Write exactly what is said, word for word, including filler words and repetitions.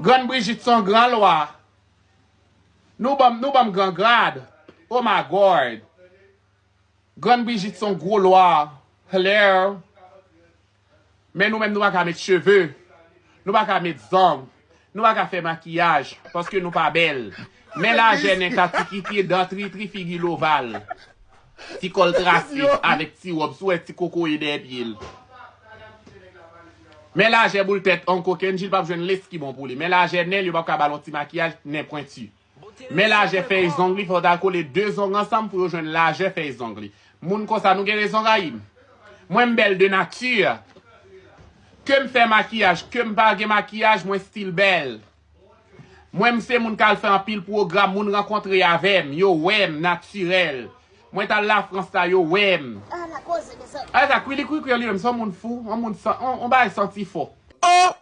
Grann Brigitte se yon gran lwa. Nou ban m, nou ban m gran grad. Oh my God. Grann Brigitte se yon gwo lwa. Hello. Men nou menm nou pa ka met cheve. Nou pa ka met zong. Nou pa ka fè makiyaj. Paske nou pa bèl. Men lajè nen katikiti, dan tritri, figi loval. Ti kòl trase avèk ti wòb sou wè ti kokoye dèyè pye l. Men lajè boul tèt Oncle Kendji, l p ap jwenn lès ki bon pou li. Men lajè nen l, yo p ap ka ba l yon ti makiyaj nen pwenti. Men lajè fèy zong li, fò w ta kole de zong ansanm pou yo jwenn lajè fèy zong li. Moun konsa nou gen rezon rayi m. Mwen m bèl de nati. Ke m fè makiyaj, ke m pa gen makiyaj, mwen still bèl. Mwen m se moun k al fè anpil pwogram, moun rankontre avè m, yo wè m natirèl. Mwen t al Lafrans la, yo wè m. A sa kwilikwikwi an li menm, se yon moun fou, yon moun san, yon, yon bagay santi fò. Oh!